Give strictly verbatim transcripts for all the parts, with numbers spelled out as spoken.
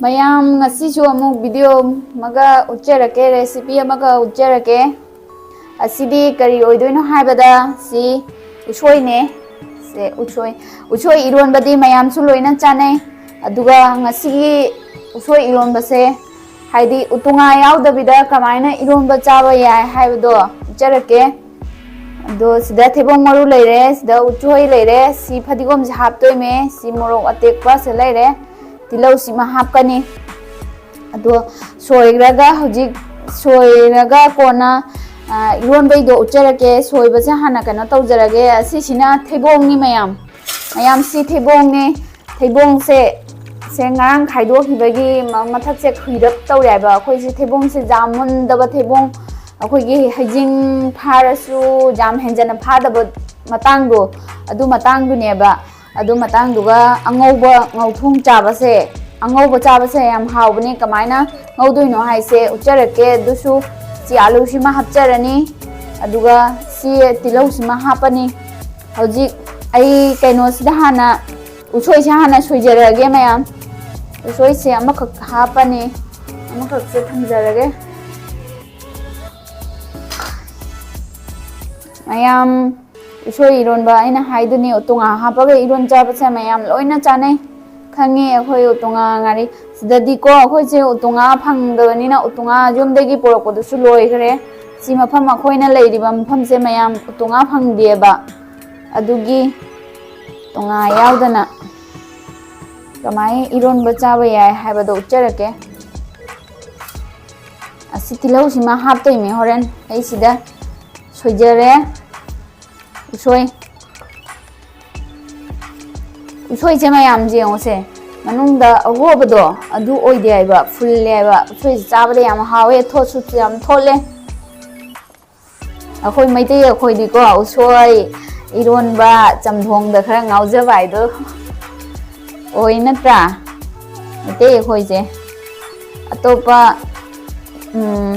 ꯃꯌꯥꯝ, ꯉꯁꯤꯁꯨ ꯑꯃꯨꯛ video ꯑꯃꯒ ꯎꯠꯆꯔꯛꯀꯦ, recipe ꯑꯃꯒ ꯎꯠꯆꯔꯛꯀꯦ꯫ ꯑꯁꯤꯗꯤ ꯀꯔꯤ ꯑꯣꯏꯗꯣꯏꯅꯣ ꯍꯥꯏꯕꯗ, ꯁꯤ ꯎꯁꯣꯏꯅꯦ꯫ ꯁꯦ ꯎꯁꯣꯏ, ꯎꯁꯣꯏ ꯏꯔꯣꯟꯕꯗꯤ ꯃꯌꯥꯝꯁꯨ ꯂꯣꯏꯅ ꯆꯥꯅꯩ꯫ ꯑꯗꯨꯒ ꯉꯁꯤꯒꯤ ꯎꯁꯣꯏ ꯏꯔꯣꯟꯕꯁꯦ, ꯍꯥꯏꯗꯤ ꯎꯇꯨꯉꯥ ꯌꯥꯎꯗꯕꯤꯗ ꯀꯃꯥꯏꯅ ꯏꯔꯣꯟꯕ ꯆꯥꯕ ꯌꯥꯏ ꯍꯥꯏꯕꯗꯣ ꯎꯠꯆꯔꯛꯀꯦ꯫ ꯑꯗꯣ ꯁꯤꯗ ꯊꯩꯕꯣꯡ ꯃꯔꯨ ꯂꯩꯔꯦ, ꯁꯤꯗ ꯎꯆꯣꯏ ꯂꯩꯔꯦ, ꯁꯤ ꯐꯗꯤꯒꯣꯝꯁꯦ ꯍꯥꯞꯇꯣꯏꯅꯦ, ꯁꯤ ꯃꯣꯔꯣꯛ ꯑꯇꯦꯛꯄꯁꯦ ꯂꯩꯔꯦ, ꯇꯤꯜꯍꯧꯁꯤꯃ ꯍꯥꯞꯀꯅꯤ꯫ ꯑꯗꯣ ꯁꯣꯏꯈ꯭ꯔꯒ ꯍꯧꯖꯤꯛ ꯁꯣꯏꯔꯒ ꯀꯣꯟꯅ, ꯑ, ꯏꯔꯣꯟꯕꯩꯗꯣ ꯎꯠꯆꯔꯛꯀꯦ꯫ ꯁꯣꯏꯕꯁꯦ ꯍꯥꯟꯅ ꯀꯩꯅꯣ ꯇꯧꯖꯔꯒꯦ꯫ ꯑꯁꯤꯁꯤꯅ ꯊꯩꯕꯣꯡꯅꯤ ꯃꯌꯥꯝ꯫ ꯃꯌꯥꯝ, ꯁꯤ ꯊꯩꯕꯣꯡꯅꯦ꯫ ꯊꯩꯕꯣꯡꯁꯦ, ꯁꯦ ꯉꯔꯥꯡ ꯈꯥꯏꯗꯣꯛꯈꯤꯕꯒꯤ ꯃ-, ꯃꯊꯛꯁꯦ ꯈꯨꯏꯔꯞ ꯇꯧꯔꯦ ꯍꯥꯏꯕ꯫ ꯑꯩꯈꯣꯏꯁꯦ ꯊꯩꯕꯣꯡꯁꯦ ꯌꯥꯝ ꯃꯨꯟꯗꯕ ꯊꯩꯕꯣꯡ, ꯑꯩꯈꯣꯏꯒꯤ ꯍꯩꯖꯤꯡ ꯐꯥꯔꯁꯨ ꯌꯥꯝ ꯍꯦꯟꯖꯟꯅ ꯐꯥꯗꯕ ꯃꯇꯥꯡꯗꯣ, ꯑꯗꯨ ꯃꯇꯥꯡꯗꯨꯅꯦꯕ꯫ ꯑꯗꯨ ꯃꯇꯥꯡꯗꯨꯒ ꯑꯉꯧꯕ ꯉꯧꯊꯣꯡ ꯆꯥꯕꯁꯦ, ꯑꯉꯧꯕ ꯆꯥꯕꯁꯦ ꯌꯥꯝ ꯍꯥꯎꯕꯅꯦ꯫ ꯀꯃꯥꯏꯅ ꯉꯧꯗꯣꯏꯅꯣ ꯍꯥꯏꯁꯦ ꯎꯠꯆꯔꯛꯀꯦ꯫ ꯑꯗꯨꯁꯨ ꯁꯤ ꯑꯥꯂꯨꯁꯤꯃ ꯍꯥꯞꯆꯔꯅꯤ, ꯑꯗꯨꯒ ꯁꯤ ꯇꯤꯜꯍꯧꯁꯤꯃ ꯍꯥꯞꯄꯅꯤ꯫ ꯍꯧꯖꯤꯛ ꯑꯩ ꯀꯩꯅꯣꯁꯤꯗ ꯍꯥꯟꯅ, ꯎꯁꯣꯏꯁꯦ ꯍꯥꯟꯅ ꯁꯣꯏꯖꯔꯛꯑꯒꯦ ꯃꯌꯥꯝ꯫ ꯎꯁꯣꯏꯁꯦ ꯑꯃꯈꯛ ꯍꯥꯞꯄꯅꯤ, ꯑꯃꯈꯛꯁꯦ ꯊꯝꯖꯔꯒꯦ꯫ ꯃꯌꯥꯝ, ꯎꯁꯣꯏ ꯏꯔꯣꯟꯕ ꯑꯩꯅ ꯍꯥꯏꯗꯨꯅꯤ, ꯎꯇꯨꯉꯥ ꯍꯥꯞꯄꯒ ꯏꯔꯣꯟ ꯆꯥꯕꯁꯦ ꯃꯌꯥꯝ ꯂꯣꯏꯅ ꯆꯥꯅꯩ, ꯈꯪꯉꯤ꯫ ꯑꯩꯈꯣꯏ ꯎꯇꯨꯉꯥ ꯉꯥꯔꯤ, ꯁꯤꯗꯗꯤꯀꯣ ꯑꯩꯈꯣꯏꯁꯦ ꯎꯇꯨꯉꯥ ꯐꯪꯗꯕꯅꯤꯅ ꯎꯇꯨꯉꯥ ꯌꯨꯝꯗꯒꯤ ꯄꯨꯔꯛꯄꯗꯨꯁꯨ ꯂꯣꯏꯈ꯭ꯔꯦ꯫ ꯁꯤ ꯃꯐꯝ, ꯑꯩꯈꯣꯏꯅ ꯂꯩꯔꯤꯕ ꯃꯐꯝꯁꯦ ꯃꯌꯥꯝ ꯎꯇꯨꯉꯥ ꯐꯪꯗꯦꯕ, ꯑꯗꯨꯒꯤ ꯎꯇꯨꯉꯥ ꯌꯥꯎꯗꯅ ꯀꯃꯥꯏꯅ ꯏꯔꯣꯟꯕ ꯆꯥꯕ ꯌꯥꯏ ꯍꯥꯏꯕꯗꯣ ꯎꯠꯆꯔꯛꯀꯦ꯫ ꯑꯁꯤ ꯇꯤꯜꯍꯧꯁꯤꯃ ꯍꯥꯞꯇꯣꯏꯅꯦ ꯍꯣꯔꯦꯟ꯫ ꯑꯩ ꯁꯤꯗ ꯁꯣꯏꯖꯔꯦ꯫ ꯎꯁꯣꯏ, ꯎꯁꯣꯏꯁꯦ ꯃꯌꯥꯝꯁꯦ ꯌꯦꯡꯉꯨꯁꯦ, ꯃꯅꯨꯡꯗ ꯑꯍꯣꯕꯗꯣ ꯑꯗꯨ ꯑꯣꯏꯗꯦ ꯍꯥꯏꯕ, ꯐꯨꯜꯂꯦ ꯍꯥꯏꯕ꯫ ꯎꯁꯣꯏꯁꯦ ꯆꯥꯕꯗ ꯌꯥꯝ ꯍꯥꯎꯋꯦ, ꯊꯣꯠꯁꯨ ꯌꯥꯝ ꯊꯣꯠꯂꯦ꯫ ꯑꯩꯈꯣꯏ ꯃꯩꯇꯩ ꯑꯩꯈꯣꯏꯗꯤꯀꯣ ꯎꯁꯣꯏ ꯏꯔꯣꯟꯕ, ꯆꯝꯊꯣꯡꯗ ꯈꯔ ꯉꯥꯎꯖꯕ ꯍꯥꯏꯗꯣ ꯑꯣꯏ ꯅꯠꯇ꯭ꯔꯥ? ꯃꯩꯇꯩ ꯑꯩꯈꯣꯏꯁꯦ꯫ ꯑꯇꯣꯞꯄ, ꯎꯝ,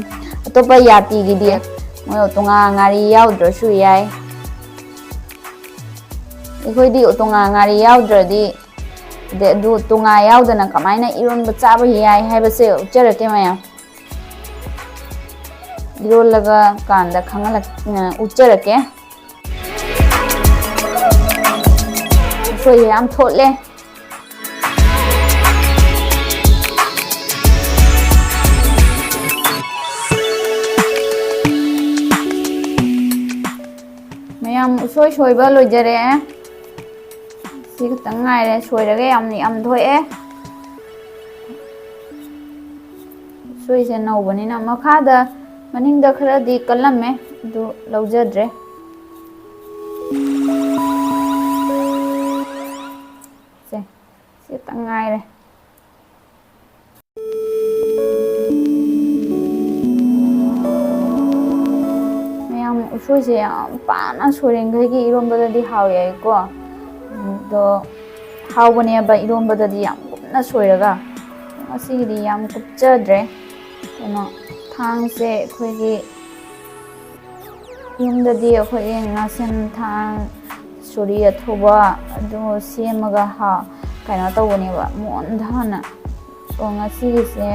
ꯑꯇꯣꯞꯄ ꯌꯥꯇꯤꯒꯤꯗꯤ ꯃꯣꯏ ꯎꯇꯨꯉꯥ ꯉꯥꯔꯤ ꯌꯥꯎꯗ꯭ꯔꯁꯨ ꯌꯥꯏ꯫ ꯑꯩꯈꯣꯏꯗꯤ ꯎꯇꯨꯉꯥ ꯉꯥꯔꯤ ꯌꯥꯎꯗ꯭ꯔꯗꯤ ꯑꯗꯩ ꯑꯗꯨ ꯇꯣꯉꯥ ꯌꯥꯎꯗꯅ ꯀꯃꯥꯏꯅ ꯏꯔꯣꯟꯕ ꯆꯥꯕ ꯌꯥꯏ ꯍꯥꯏꯕꯁꯦ ꯎꯠꯆꯔꯛꯀꯦ ꯃꯌꯥꯝ꯫ ꯏꯔꯣꯜꯂꯒ ꯀꯥꯟꯗ ꯈꯪꯍꯜꯂꯛ-, ꯑ, ꯎꯠꯆꯔꯛꯀꯦ꯫ ꯑꯩꯈꯣꯏ ꯌꯥꯝ ꯊꯣꯠꯂꯦ꯫ ꯃꯌꯥꯝ ꯎꯁꯣꯏ ꯁꯣꯏꯕ ꯂꯣꯏꯖꯔꯦ꯫ ꯁꯤ ꯈꯛꯇꯪ ꯉꯥꯏꯔꯦ꯫ ꯁꯣꯏꯔꯒ ꯌꯥꯝ ꯌꯥꯝ ꯊꯣꯛꯑꯦ꯫ ꯎꯁꯣꯏꯁꯦ ꯅꯧꯕꯅꯤꯅ ꯃꯈꯥꯗ, ꯃꯅꯤꯡꯗ ꯈꯔꯗꯤ ꯀꯜꯂꯝꯃꯦ, ꯑꯗꯨ ꯂꯧꯖꯗ꯭ꯔꯦ꯫ ꯁꯦ, ꯁꯤ ꯈꯛꯇꯪ ꯉꯥꯏꯔꯦ꯫ ꯃꯌꯥꯝ, ꯎꯁꯣꯏꯁꯦ ꯌꯥꯝ ꯄꯥꯅ ꯁꯣꯏꯔꯤꯈꯩꯒꯤ ꯏꯔꯣꯟꯕꯗꯗꯤ ꯍꯥꯎꯋꯦ ꯍꯥꯏꯀꯣ꯫ ꯑꯗꯣ ꯍꯥꯎꯕꯅꯦꯕ ꯏꯔꯣꯟꯕꯗꯗꯤ ꯌꯥꯝ ꯀꯨꯞꯅ ꯁꯣꯏꯔꯒ꯫ ꯉꯁꯤꯒꯤꯗꯤ ꯌꯥꯝ ꯀꯨꯞꯆꯗ꯭ꯔꯦ꯫ ꯀꯩꯅꯣ, ꯊꯥꯡꯁꯦ ꯑꯩꯈꯣꯏꯒꯤ ꯌꯨꯝꯗꯗꯤ ꯑꯩꯈꯣꯏꯒꯤ ꯉꯥꯁꯦꯟ ꯊꯥꯡ, ꯁꯣꯔꯤ ꯑꯊꯨꯕ ꯑꯗꯨ ꯁꯦꯝꯃꯒ ꯍꯥ-, ꯀꯩꯅꯣ ꯇꯧꯕꯅꯦꯕ, ꯃꯨꯟꯊꯅ꯫ ꯑꯣ, ꯉꯁꯤꯒꯤꯁꯦ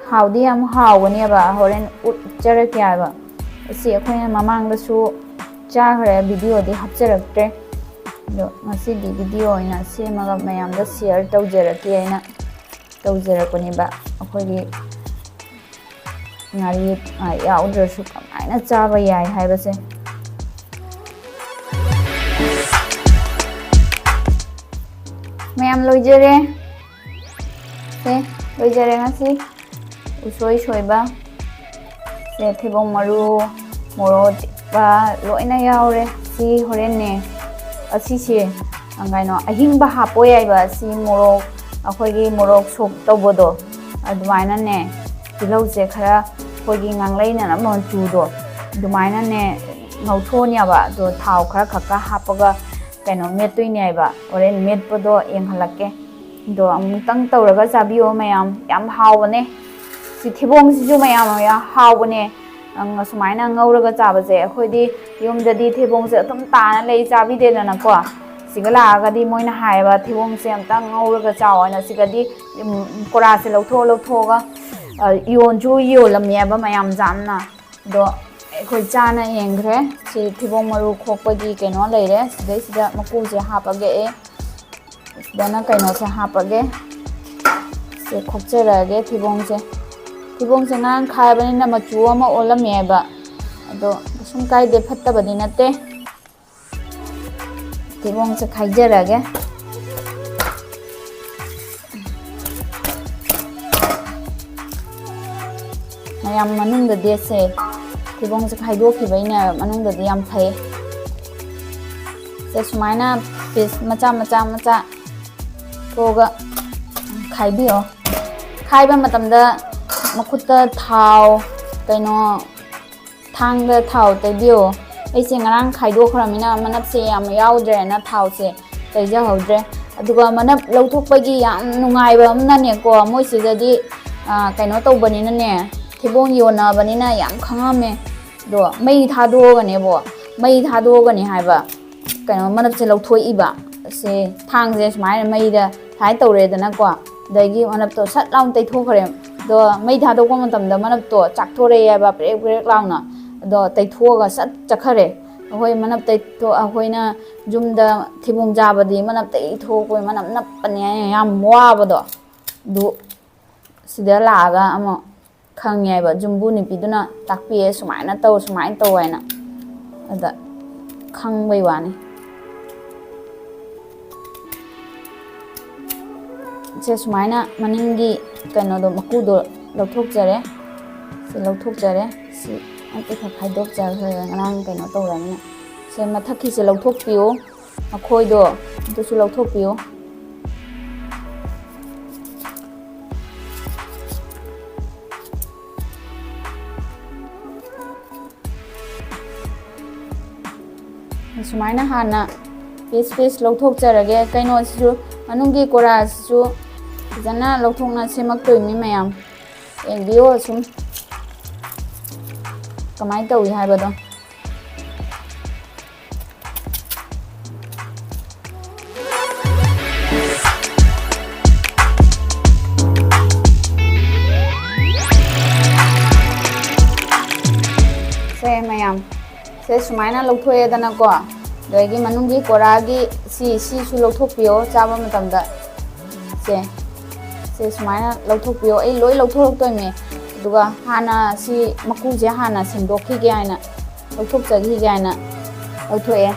ꯍꯥꯎꯗꯤ ꯌꯥꯝ ꯍꯥꯎꯒꯅꯦꯕ, ꯍꯣꯔꯦꯟ ꯎꯠꯆꯔꯛꯀꯦ ꯍꯥꯏꯕ꯫ ꯑꯁꯤ ꯑꯩꯈꯣꯏꯅ ꯃꯃꯥꯡꯗꯁꯨ ꯆꯥꯈ꯭ꯔꯦ, ꯚꯤꯗꯤꯑꯣꯗꯤ ꯍꯥꯞꯆꯔꯛꯇ꯭ꯔꯦ꯫ ꯑꯗꯣ ꯉꯁꯤꯗꯤ ꯚꯤꯗꯤꯑꯣ ꯑꯣꯏꯅ ꯁꯦꯝꯃꯒ ꯃꯌꯥꯝꯗ ꯁꯤꯌꯔ ꯇꯧꯖꯔꯛꯀꯦ ꯍꯥꯏꯅ ꯇꯧꯖꯔꯛꯄꯅꯦꯕ꯫ ꯑꯩꯈꯣꯏꯒꯤ ꯉꯥꯔꯤ, ꯑ, ꯌꯥꯎꯗ꯭ꯔꯁꯨ ꯀꯃꯥꯏꯅ ꯆꯥꯕ ꯌꯥꯏ ꯍꯥꯏꯕꯁꯦ꯫ ꯃꯌꯥꯝ ꯂꯣꯏꯖꯔꯦ꯫ ꯁꯦ, ꯂꯣꯏꯖꯔꯦ ꯉꯁꯤ ꯎꯁꯣꯏ ꯁꯣꯏꯕ꯫ ꯁꯦ, ꯊꯩꯕꯣꯡ ꯃꯔꯨ, ꯃꯣꯔꯣꯛ ꯑꯇꯦꯛꯄ ꯂꯣꯏꯅ ꯌꯥꯎꯔꯦ꯫ ꯁꯤ ꯍꯣꯔꯦꯟꯅꯦ, ꯑꯁꯤꯁꯦ, ꯑ, ꯀꯩꯅꯣ, ꯑꯍꯤꯡꯕ ꯍꯥꯞꯄꯣ ꯌꯥꯏꯕ꯫ ꯁꯤ ꯃꯣꯔꯣꯛ, ꯑꯩꯈꯣꯏꯒꯤ ꯃꯣꯔꯣꯛ ꯁꯣꯛ ꯇꯧꯕꯗꯣ, ꯑꯗꯨꯃꯥꯏꯅꯅꯦ, ꯇꯤꯜꯍꯧꯁꯦ ꯈꯔ ꯑꯩꯈꯣꯏꯒꯤ ꯉꯥꯡꯂꯩꯅꯅꯕ ꯃꯆꯨꯗꯣ ꯑꯗꯨꯃꯥꯏꯅꯅꯦ ꯉꯧꯊꯣꯛꯑꯅꯦꯕ꯫ ꯑꯗꯣ ꯊꯥꯎ ꯈꯔ ꯈꯛꯀ ꯍꯥꯞꯄꯒ ꯀꯩꯅꯣ ꯃꯦꯠꯇꯣꯏꯅꯦ ꯍꯥꯏꯕ꯫ ꯍꯣꯔꯦꯟ ꯃꯦꯠꯄꯗꯣ ꯌꯦꯡꯍꯜꯂꯛꯀꯦ꯫ ꯑꯗꯣ ꯑꯃꯨꯛꯇꯪ ꯇꯧꯔꯒ ꯆꯥꯕꯤꯌꯣ ꯃꯌꯥꯝ, ꯌꯥꯝ ꯍꯥꯎꯕꯅꯦ꯫ ꯁꯤ ꯊꯤꯕꯣꯡꯁꯤꯁꯨ ꯃꯌꯥꯝ ꯌꯥꯝ ꯍꯥꯎꯕꯅꯦ꯫ ꯑꯪ, ꯑꯁꯨꯃꯥꯏꯅ ꯉꯧꯔꯒ ꯆꯥꯕꯁꯦ, ꯑꯩꯈꯣꯏꯗꯤ ꯌꯨꯝꯗꯗꯤ ꯊꯤꯕꯣꯡꯁꯦ ꯑꯗꯨꯝ ꯇꯥꯅ ꯂꯩ, ꯆꯥꯕꯤꯗꯦꯗꯅꯀꯣ꯫ ꯁꯤꯒ ꯂꯥꯛꯑꯒꯗꯤ ꯃꯣꯏꯅ ꯍꯥꯏꯌꯦꯕ, "ꯊꯤꯕꯣꯡꯁꯦ ꯑꯝꯇꯪ ꯉꯧꯔꯒ ꯆꯥꯎ" ꯍꯥꯏꯅ꯫ ꯁꯤꯒꯗꯤ, ꯎꯝ, ꯀꯣꯔꯥꯁꯦ ꯂꯧꯊꯣꯛꯑ ꯂꯧꯊꯣꯛꯑꯒ, ꯑ, ꯌꯣꯟꯁꯨ ꯌꯣꯜꯂꯝꯃꯦꯕ ꯃꯌꯥꯝ ꯖꯥꯝꯅ꯫ ꯑꯗꯣ ꯑꯩꯈꯣꯏ ꯆꯥꯅ ꯌꯦꯡꯈ꯭ꯔꯦ꯫ ꯁꯤ ꯊꯤꯕꯣꯡ ꯃꯔꯨ ꯈꯣꯛꯄꯒꯤ ꯀꯩꯅꯣ ꯂꯩꯔꯦ꯫ ꯁꯤꯗꯩꯁꯤꯗ ꯃꯀꯨꯁꯦ ꯍꯥꯞꯄꯒꯦ ꯑꯩ꯫ ꯁꯤꯗꯅ ꯀꯩꯅꯣꯁꯦ ꯍꯥꯞꯄꯒꯦ꯫ ꯁꯦ ꯈꯣꯛꯆꯔꯛꯑꯒꯦ ꯊꯤꯕꯣꯡꯁꯦ꯫ ꯊꯤꯕꯣꯡꯁꯦ ꯉꯔꯥꯡ ꯈꯥꯏꯕꯅꯤꯅ ꯃꯆꯨ ꯑꯃ ꯑꯣꯜꯂꯝꯃꯦꯕ꯫ ꯑꯗꯣ ꯀꯩꯁꯨꯝ ꯀꯥꯏꯗꯦ, ꯐꯠꯇꯕꯗꯤ ꯅꯠꯇꯦ꯫ ꯊꯤꯕꯣꯡꯁꯦ ꯈꯥꯏꯖꯔꯒꯦ꯫ ꯃꯌꯥꯝ ꯃꯅꯨꯡꯗꯗꯤ ꯁꯦ ꯊꯤꯕꯣꯡꯁꯦ ꯈꯥꯏꯗꯣꯛꯈꯤꯕꯩꯅꯦ, ꯃꯅꯨꯡꯗꯗꯤ ꯌꯥꯝ ꯐꯩ꯫ ꯁꯦ ꯁꯨꯃꯥꯏꯅ ꯄꯤꯁ ꯃꯆꯥ ꯃꯆꯥ ꯃꯆꯥ ꯊꯣꯛꯑꯒ ꯈꯥꯏꯕꯤꯌꯣ꯫ ꯈꯥꯏꯕ ꯃꯇꯝꯗ ꯃꯈꯨꯠꯇ ꯊꯥꯎ, ꯀꯩꯅꯣ, ꯊꯥꯡꯗ ꯊꯥꯎ ꯇꯩꯕꯤꯌꯣ꯫ ꯑꯩꯁꯦ ꯉꯔꯥꯡ ꯈꯥꯏꯗꯣꯛꯈ꯭ꯔꯃꯤꯅ ꯃꯅꯞꯁꯦ ꯌꯥꯝ ꯌꯥꯎꯗ꯭ꯔꯦꯅ ꯊꯥꯎꯁꯦ ꯇꯩꯖꯍꯧꯗ꯭ꯔꯦ꯫ ꯑꯗꯨꯒ ꯃꯅꯞ ꯂꯧꯊꯣꯛꯄꯒꯤ ꯌꯥꯝ ꯅꯨꯡꯉꯥꯏꯕ ꯑꯃꯅꯅꯦꯀꯣ, ꯃꯣꯏꯁꯤꯗꯗꯤ, ꯑ, ꯀꯩꯅꯣ ꯇꯧꯕꯅꯤꯅꯅꯦ, ꯊꯤꯕꯣꯡ ꯌꯣꯟꯅꯕꯅꯤꯅ ꯌꯥꯝ ꯈꯪꯉꯝꯃꯦ꯫ ꯑꯗꯣ ꯃꯩ ꯊꯥꯗꯣꯛꯑꯒꯅꯦꯕꯣ, ꯃꯩ ꯊꯥꯗꯣꯛꯑꯒꯅꯦ ꯍꯥꯏꯕ, ꯀꯩꯅꯣ, ꯃꯅꯞꯁꯦ ꯂꯧꯊꯣꯛꯏꯕ꯫ ꯁꯦ ꯊꯥꯡꯁꯦ ꯁꯨꯃꯥꯏꯅ ꯃꯩꯗ ꯁꯨꯃꯥꯏꯅ ꯇꯧꯔꯦꯗꯅꯀꯣ, ꯑꯗꯒꯤ ꯃꯅꯞꯇꯣ ꯁꯠ ꯂꯥꯎꯅ ꯇꯩꯊꯣꯛꯈ꯭ꯔꯦ꯫ ꯑꯗꯣ ꯃꯩ ꯊꯥꯗꯣꯛꯄ ꯃꯇꯝꯗ ꯃꯅꯞꯇꯣ ꯆꯥꯛꯊꯣꯔꯛꯑꯦ ꯍꯥꯏꯕ, ꯄ꯭ꯔꯦꯛ ꯄ꯭ꯔꯦꯛ ꯂꯥꯎꯅ꯫ ꯑꯗꯣ ꯇꯩꯊꯣꯛꯑꯒ ꯁꯠ ꯆꯠꯈꯔꯦ꯫ ꯑꯩꯈꯣꯏ ꯃꯅꯞ ꯇꯩꯊꯣꯛ-, ꯑꯩꯈꯣꯏꯅ ꯌꯨꯝꯗ ꯊꯤꯕꯣꯡ ꯆꯥꯕꯗꯤ ꯃꯅꯞ ꯇꯩꯊꯣꯛꯄ, ꯃꯅꯞ ꯅꯞꯄꯅꯦ ꯌꯥꯝ ꯋꯥꯕꯗꯣ꯫ ꯑꯗꯨ ꯁꯤꯗ ꯂꯥꯛꯑꯒ ꯑꯃꯨꯛ ꯈꯪꯉꯦꯕ, ꯌꯨꯝꯕꯨ ꯅꯨꯄꯤꯗꯨꯅ ꯇꯥꯛꯄꯤꯌꯦ, "ꯁꯨꯃꯥꯏꯅ ꯇꯧ, ꯁꯨꯃꯥꯏꯅ ꯇꯧ" ꯍꯥꯏꯅ꯫ ꯑꯗ ꯈꯪꯕꯩ ꯋꯥꯅꯤ꯫ ꯁꯦ ꯁꯨꯃꯥꯏꯅ ꯃꯅꯤꯡꯒꯤ ꯀꯩꯅꯣꯗꯣ, ꯃꯀꯨꯗꯣ ꯂꯧꯊꯣꯛꯆꯔꯦ꯫ ꯁꯤ ꯂꯧꯊꯣꯛꯆꯔꯦ꯫ ꯁꯤ ꯑꯝꯇ ꯈꯛ ꯈꯥꯏꯗꯣꯛꯆꯈ꯭ꯔꯒ ꯉꯔꯥꯡ ꯀꯩꯅꯣ ꯇꯧꯔꯕꯅꯤꯅ꯫ ꯁꯦ ꯃꯊꯛꯀꯤꯁꯦ ꯂꯧꯊꯣꯛꯄꯤꯌꯨ꯫ ꯃꯈꯣꯏꯗꯣ ꯑꯗꯨꯁꯨ ꯂꯧꯊꯣꯛꯄꯤꯌꯨ꯫ ꯁꯨꯃꯥꯏꯅ ꯍꯥꯟꯅ ꯄꯤꯁ ꯄꯤꯁ ꯂꯧꯊꯣꯛꯆꯔꯒꯦ꯫ ꯀꯩꯅꯣꯁꯤꯁꯨ, ꯃꯅꯨꯡꯒꯤ ꯀꯣꯔꯥꯁꯤꯁꯨ ꯐꯖꯅ ꯂꯧꯊꯣꯛꯅ ꯁꯦꯝꯃꯛꯇꯣꯏꯅꯤ ꯃꯌꯥꯝ꯫ ꯌꯦꯡꯕꯤꯌꯣ ꯑꯁꯨꯝ ꯀꯃꯥꯏꯅ ꯇꯧꯏ ꯍꯥꯏꯕꯗꯣ꯫ ꯁꯦ ꯁꯨꯃꯥꯏꯅ ꯂꯧꯊꯣꯛꯑꯦꯗꯅꯀꯣ, ꯑꯗꯒꯤ ꯃꯅꯨꯡꯒꯤ ꯀꯣꯔꯥꯒꯤ ꯁꯤ, ꯁꯤꯁꯨ ꯂꯧꯊꯣꯛꯄꯤꯌꯣ ꯆꯥꯕ ꯃꯇꯝꯗ꯫ ꯁꯦ, ꯁꯦ ꯁꯨꯃꯥꯏꯅ ꯂꯧꯊꯣꯛꯄꯤꯌꯣ꯫ ꯑꯩ ꯂꯣꯏ ꯂꯧꯊꯣꯔꯛꯇꯣꯏꯅꯦ꯫ ꯑꯗꯨꯒ ꯍꯥꯟꯅ ꯁꯤ ꯃꯀꯨꯁꯦ ꯍꯥꯟꯅ ꯁꯦꯡꯗꯣꯛꯈꯤꯒꯦ ꯍꯥꯏꯅ, ꯂꯧꯊꯣꯛꯆꯈꯤꯒꯦ ꯍꯥꯏꯅ ꯂꯧꯊꯣꯛꯑꯦ꯫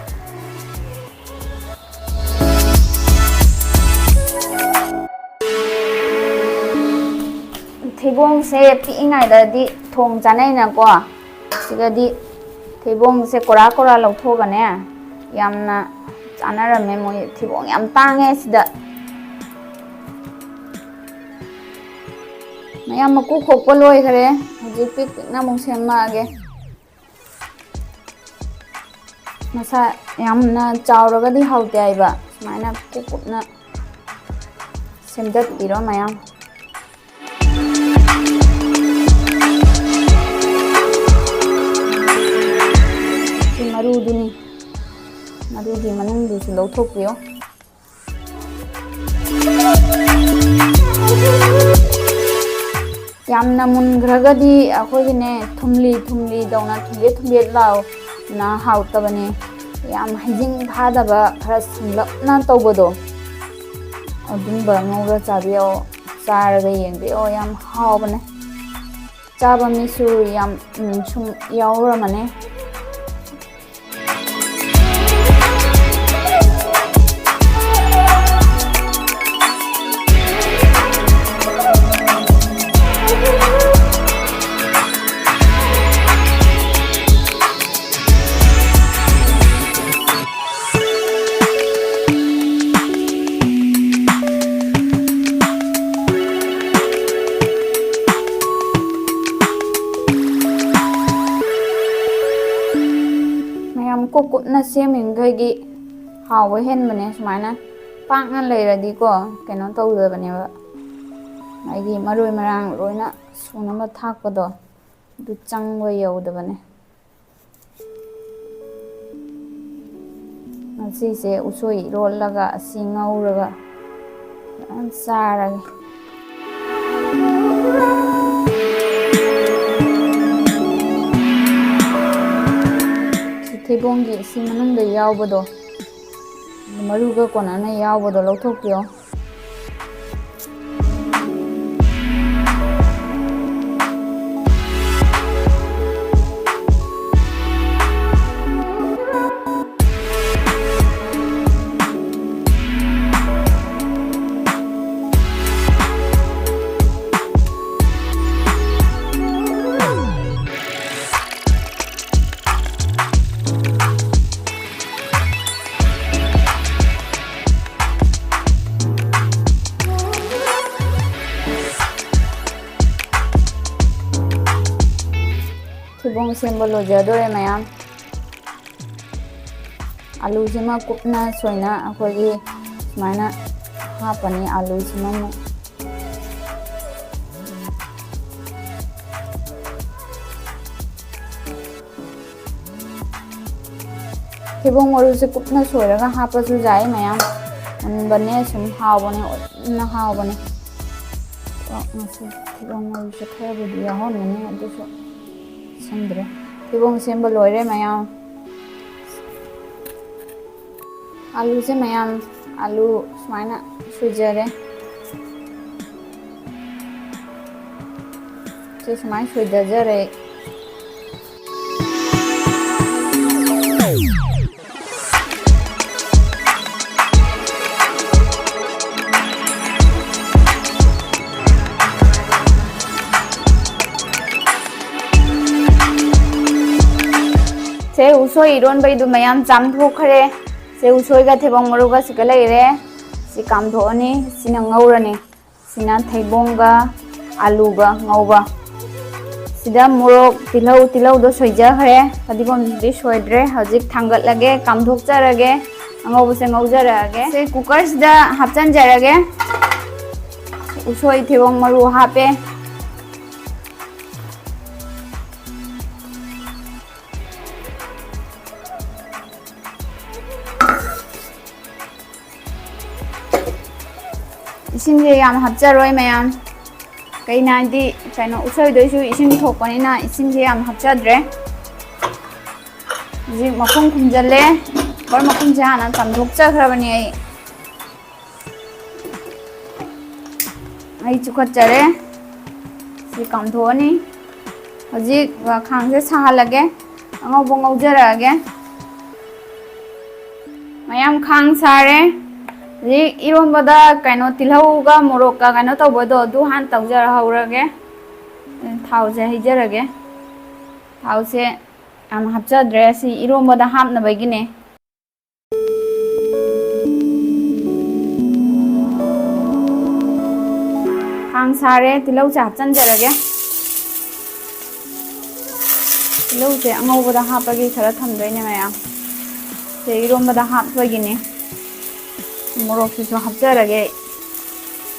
ꯊꯩꯕꯣꯡꯁꯦ ꯄꯤꯛꯏꯉꯩꯗꯗꯤ ꯊꯣꯡ ꯆꯥꯅꯩꯅꯀꯣ꯫ ꯁꯤꯗꯗꯤ ꯊꯩꯕꯣꯡꯁꯦ ꯀꯣꯔꯥ ꯀꯣꯔꯥ ꯂꯧꯊꯣꯛꯑꯒꯅꯦ, ꯌꯥꯝꯅ ꯆꯥꯅꯔꯝꯃꯦ꯫ ꯃꯣꯏ ꯊꯩꯕꯣꯡ ꯌꯥꯝ ꯇꯥꯡꯉꯦ ꯁꯤꯗ꯫ ꯃꯌꯥꯝ ꯃꯀꯨ ꯈꯣꯛꯄ ꯂꯣꯏꯈꯔꯦ꯫ ꯍꯧꯖꯤꯛ ꯄꯤꯛ ꯄꯤꯛꯅ ꯑꯃꯨꯛ ꯁꯦꯝꯃꯛꯑꯒꯦ꯫ ꯃꯁꯥ ꯌꯥꯝꯅ ꯆꯥꯎꯔꯒꯗꯤ ꯍꯥꯎꯇꯦ ꯍꯥꯏꯕ, ꯁꯨꯃꯥꯏꯅ ꯀꯨꯞ ꯀꯨꯞꯅ ꯁꯦꯝꯗꯠꯄꯤꯔꯣ ꯃꯌꯥꯝ꯫ ꯁꯤ ꯃꯔꯨꯗꯨꯅꯤ, ꯃꯔꯨꯒꯤ ꯃꯅꯨꯡꯗꯨꯁꯨ ꯂꯧꯊꯣꯛꯄꯤꯌꯣ꯫ ꯌꯥꯝꯅ ꯃꯨꯟꯈ꯭ꯔꯒꯗꯤ ꯑꯩꯈꯣꯏꯒꯤꯅꯦ, ꯊꯨꯝꯂꯤ ꯊꯨꯝꯂꯤ ꯇꯧꯅ, ꯊꯨꯝꯕꯦꯠ ꯊꯨꯝꯕꯦꯠ ꯂꯥꯎꯅ ꯍꯥꯎꯇꯕꯅꯦ꯫ ꯌꯥꯝ ꯍꯩꯖꯤꯡ ꯐꯥꯗꯕ, ꯈꯔ ꯁꯪꯂꯞꯅ ꯇꯧꯕꯗꯣ, ꯑꯗꯨꯝꯕ ꯉꯧꯔ ꯆꯥꯕꯤꯌꯣ, ꯆꯥꯔꯒ ꯌꯦꯡꯕꯤꯌꯣ, ꯌꯥꯝ ꯍꯥꯎꯕꯅꯦ꯫ ꯆꯥꯕ ꯃꯤꯁꯨ ꯌꯥꯝ, ꯎꯝ, ꯁꯨꯝ ꯌꯥꯎꯔꯝꯃꯅꯤ꯫ ꯃꯌꯥꯝ ꯀꯨꯞ ꯀꯨꯞꯅ ꯁꯦꯝꯃꯤꯈꯩꯒꯤ ꯍꯥꯎꯕ ꯍꯦꯟꯕꯅꯦ꯫ ꯁꯨꯃꯥꯏꯅ ꯄꯥꯛꯅ ꯂꯩꯔꯗꯤꯀꯣ, ꯀꯩꯅꯣ ꯇꯧꯗꯕꯅꯦꯕ, ꯍꯥꯏꯗꯤ ꯃꯔꯣꯏ ꯃꯔꯥꯡ ꯂꯣꯏꯅ ꯁꯨꯅꯕ ꯊꯥꯛꯄꯗꯣ, ꯑꯗꯨ ꯆꯪꯕ ꯌꯧꯗꯕꯅꯦ꯫ ꯉꯁꯤꯁꯦ ꯎꯁꯣꯏ ꯏꯔꯣꯜꯂꯒ ꯑꯁꯤ ꯉꯧꯔꯒ ꯐꯖꯅ ꯆꯥꯔꯒꯦ꯫ ꯊꯩꯕꯣꯡꯒꯤ ꯁꯤ ꯃꯅꯨꯡꯗ ꯌꯥꯎꯕꯗꯣ, ꯃꯔꯨꯒ ꯀꯣꯟꯅꯅ ꯌꯥꯎꯕꯗꯣ ꯂꯧꯊꯣꯛꯄꯤꯌꯣ꯫ ꯊꯩꯕꯣꯡ ꯁꯦꯝꯕ ꯂꯣꯏꯖꯗꯣꯔꯦ ꯃꯌꯥꯝ꯫ ꯑꯂꯨꯁꯤꯃ ꯀꯨꯞꯅ ꯁꯣꯏꯅ ꯑꯩꯈꯣꯏꯒꯤ ꯁꯨꯃꯥꯏꯅ ꯍꯥꯞꯄꯅꯤ꯫ ꯑꯂꯨꯁꯤꯃ ꯑꯃꯨꯛ ꯊꯩꯕꯣꯡ ꯃꯔꯨꯁꯦ ꯀꯨꯞꯅ ꯁꯣꯏꯔꯒ ꯍꯥꯞꯄꯁꯨ ꯌꯥꯏ ꯃꯌꯥꯝ꯫ ꯃꯨꯟꯕꯅꯦ ꯁꯨꯝ ꯍꯥꯎꯕꯅꯦ, ꯑꯣꯏꯅ ꯍꯥꯎꯕꯅꯦ꯫ ꯑꯗꯣ ꯉꯁꯤ ꯊꯩꯕꯣꯡ ꯃꯔꯨꯁꯦ ꯈꯔꯕꯨꯗꯤ ꯌꯥꯎꯍꯟꯒꯅꯤ, ꯑꯗꯨꯁꯨ ꯁꯦꯝꯗ꯭ꯔꯦ꯫ ꯊꯩꯕꯣꯡ ꯁꯦꯝꯕ ꯂꯣꯏꯔꯦ ꯃꯌꯥꯝ꯫ ꯑꯂꯨꯁꯦ ꯃꯌꯥꯝ, ꯑꯂꯨ ꯁꯨꯃꯥꯏꯅ ꯁꯣꯏꯖꯔꯦ꯫ ꯁꯤ ꯁꯨꯃꯥꯏꯅ ꯁꯣꯏꯗꯖꯔꯦ꯫ ꯁꯦ, ꯎꯁꯣꯏ ꯏꯔꯣꯟꯕꯩꯗꯨ ꯃꯌꯥꯝ ꯆꯥꯝꯊꯣꯛꯈ꯭ꯔꯦ꯫ ꯁꯦ, ꯎꯁꯣꯏꯒ ꯊꯩꯕꯣꯡ ꯃꯔꯨꯒ ꯁꯤꯒ ꯂꯩꯔꯦ꯫ ꯁꯤ ꯀꯥꯝꯊꯣꯛꯑꯅꯤ, ꯁꯤꯅ ꯉꯧꯔꯅꯤ꯫ ꯁꯤꯅ ꯊꯩꯕꯣꯡꯒ ꯑꯂꯨꯒ ꯉꯧꯕ꯫ ꯁꯤꯗ ꯃꯣꯔꯣꯛ, ꯇꯤꯜꯍꯧ, ꯇꯤꯜꯍꯧꯗꯣ ꯁꯣꯏꯖꯈ꯭ꯔꯦ, ꯐꯗꯤꯒꯣꯝꯗꯤ ꯁꯣꯏꯗ꯭ꯔꯦ꯫ ꯍꯧꯖꯤꯛ ꯊꯥꯡꯒꯠꯂꯒꯦ, ꯀꯥꯝꯊꯣꯛꯆꯔꯒꯦ, ꯑꯉꯧꯕꯁꯦ ꯉꯧꯖꯔꯛꯑꯒꯦ꯫ ꯁꯤ ꯀꯨꯀꯔꯁꯤꯗ ꯍꯥꯞꯆꯤꯟꯖꯔꯒꯦ꯫ ꯎꯁꯣꯏ ꯊꯩꯕꯣꯡ ꯃꯔꯨ ꯍꯥꯞꯄꯦ꯫ ꯏꯁꯤꯡꯁꯦ ꯌꯥꯝ ꯍꯥꯞꯆꯔꯣꯏ ꯃꯌꯥꯝ, ꯀꯩꯅꯣ ꯍꯥꯏꯗꯤ, ꯀꯩꯅꯣ, ꯎꯁꯣꯏꯗꯩꯁꯨ ꯏꯁꯤꯡ ꯊꯣꯛꯄꯅꯤꯅ ꯏꯁꯤꯡꯁꯦ ꯌꯥꯝ ꯍꯥꯞꯆꯗ꯭ꯔꯦ꯫ ꯍꯧꯖꯤꯛ ꯃꯈꯨꯝ ꯈꯨꯝꯖꯤꯜꯂꯦ꯫ ꯀꯨꯀꯔ ꯃꯈꯨꯝꯁꯦ ꯍꯥꯟꯅ ꯆꯥꯝꯊꯣꯛꯆꯈ꯭ꯔꯕꯅꯦ ꯑꯩ꯫ ꯃꯩ ꯆꯨꯈꯠꯆꯔꯦ꯫ ꯁꯤ ꯀꯥꯝꯊꯣꯛꯑꯅꯤ꯫ ꯍꯧꯖꯤꯛ ꯈꯥꯡꯁꯦ ꯁꯥꯍꯜꯂꯒꯦ꯫ ꯑꯉꯧꯕ ꯉꯧꯖꯔꯛꯑꯒꯦ꯫ ꯃꯌꯥꯝ ꯈꯥꯡ ꯁꯥꯔꯦ꯫ ꯍꯧꯖꯤꯛ ꯏꯔꯣꯝꯕꯗ ꯀꯩꯅꯣ ꯇꯤꯜꯍꯧꯒ ꯃꯣꯔꯣꯛꯀ ꯀꯩꯅꯣ ꯇꯧꯕꯗꯣ ꯑꯗꯨ ꯍꯥꯟꯅ ꯇꯧꯖꯔ ꯍꯧꯔꯒꯦ꯫ ꯊꯥꯎꯁꯦ ꯍꯩꯖꯔꯒꯦ꯫ ꯊꯥꯎꯁꯦ ꯌꯥꯝ ꯍꯥꯞꯆꯗ꯭ꯔꯦ, ꯁꯤ ꯏꯔꯣꯝꯕꯗ ꯍꯥꯞꯅꯕꯒꯤꯅꯦ꯫ ꯈꯥꯡ ꯁꯥꯔꯦ, ꯇꯤꯜꯍꯧꯁꯦ ꯍꯥꯞꯆꯤꯟꯖꯔꯒꯦ꯫ ꯇꯤꯜꯍꯧꯁꯦ ꯑꯉꯧꯕꯗ ꯍꯥꯞꯄꯒꯤ ꯈꯔ ꯊꯝꯗꯣꯏꯅꯦ ꯃꯌꯥꯝ꯫ ꯁꯦ ꯏꯔꯣꯝꯕꯗ ꯍꯥꯞꯄꯒꯤꯅꯦ꯫ ꯃꯣꯔꯣꯛꯁꯤꯁꯨ ꯍꯥꯞꯆꯔꯒꯦ꯫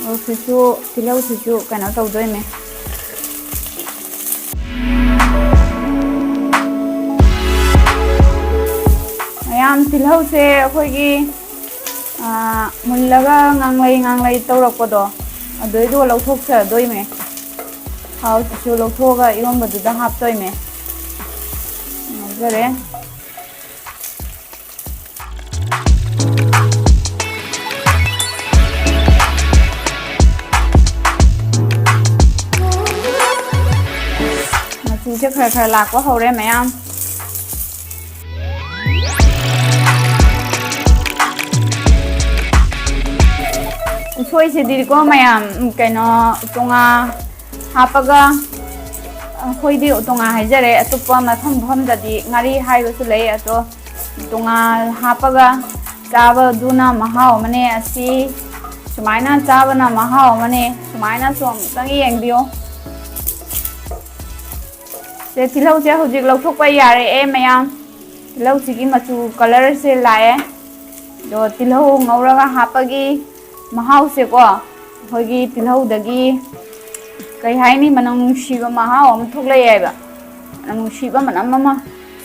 ꯃꯣꯔꯣꯛꯁꯤꯁꯨ, ꯇꯤꯜꯍꯧꯁꯤꯁꯨ ꯀꯩꯅꯣ ꯇꯧꯗꯣꯏꯅꯦ꯫ ꯃꯌꯥꯝ, ꯇꯤꯜꯍꯧꯁꯦ ꯑꯩꯈꯣꯏꯒꯤ, ꯑꯥ, ꯃꯨꯜꯂꯒ ꯉꯥꯡꯂꯩ ꯉꯥꯡꯂꯩ ꯇꯧꯔꯛꯄꯗꯣ, ꯑꯗꯨꯏꯗꯣ ꯂꯧꯊꯣꯛꯆꯗꯣꯏꯅꯦ꯫ ꯊꯥꯎꯁꯤꯁꯨ ꯂꯧꯊꯣꯛꯑꯒ ꯏꯔꯣꯝꯕꯗꯨꯗ ꯍꯥꯞꯇꯣꯏꯅꯦ꯫ ꯉꯧꯖꯔꯦ꯫ ꯃꯆꯨꯁꯦ ꯈꯔ ꯈꯔ ꯂꯥꯛꯄ ꯍꯧꯔꯦ ꯃꯌꯥꯝ꯫ ꯎꯁꯣꯏꯁꯤꯗꯤꯀꯣ ꯃꯌꯥꯝ, ꯀꯩꯅꯣ, ꯇꯣꯉꯥ ꯍꯥꯞꯄꯒ, ꯑꯩꯈꯣꯏꯗꯤ ꯇꯣꯉꯥ ꯍꯥꯏꯖꯔꯦ, ꯑꯇꯣꯞꯄ ꯃꯐꯝ ꯃꯐꯝꯗꯗꯤ ꯉꯥꯔꯤ ꯍꯥꯏꯕꯁꯨ ꯂꯩ, ꯑꯗꯣ ꯇꯣꯉꯥ ꯍꯥꯞꯄꯒ ꯆꯥꯕꯗꯨꯅ ꯃꯍꯥꯎ ꯑꯃꯅꯦ꯫ ꯑꯁꯤ ꯁꯨꯃꯥꯏꯅ ꯆꯥꯕꯅ ꯃꯍꯥꯎ ꯑꯃꯅꯦ꯫ ꯁꯨꯃꯥꯏꯅꯁꯨ ꯑꯃꯨꯛꯇꯪ ꯌꯦꯡꯕꯤꯌꯨ꯫ ꯁꯦ, ꯇꯤꯜꯍꯧꯁꯦ ꯍꯧꯖꯤꯛ ꯂꯧꯊꯣꯛꯄ ꯌꯥꯔꯛꯑꯦ ꯃꯌꯥꯝ꯫ ꯇꯤꯜꯍꯧꯁꯤꯒꯤ ꯃꯆꯨ colourꯁꯦ ꯂꯥꯛꯑꯦ꯫ ꯑꯗꯣ ꯇꯤꯜꯍꯧ ꯉꯧꯔꯒ ꯍꯥꯞꯄꯒꯤ ꯃꯍꯥꯎꯁꯦꯀꯣ, ꯑꯩꯈꯣꯏꯒꯤ ꯇꯤꯜꯍꯧꯗꯒꯤ ꯀꯩ ꯍꯥꯏꯅꯤ, ꯃꯅꯝ ꯅꯨꯡꯁꯤꯕ ꯃꯍꯥꯎ ꯑꯃ ꯊꯣꯛꯂꯛꯑꯦꯕ꯫ ꯃꯅꯝ ꯅꯨꯡꯁꯤꯕ ꯃꯅꯝ ꯑꯃ꯫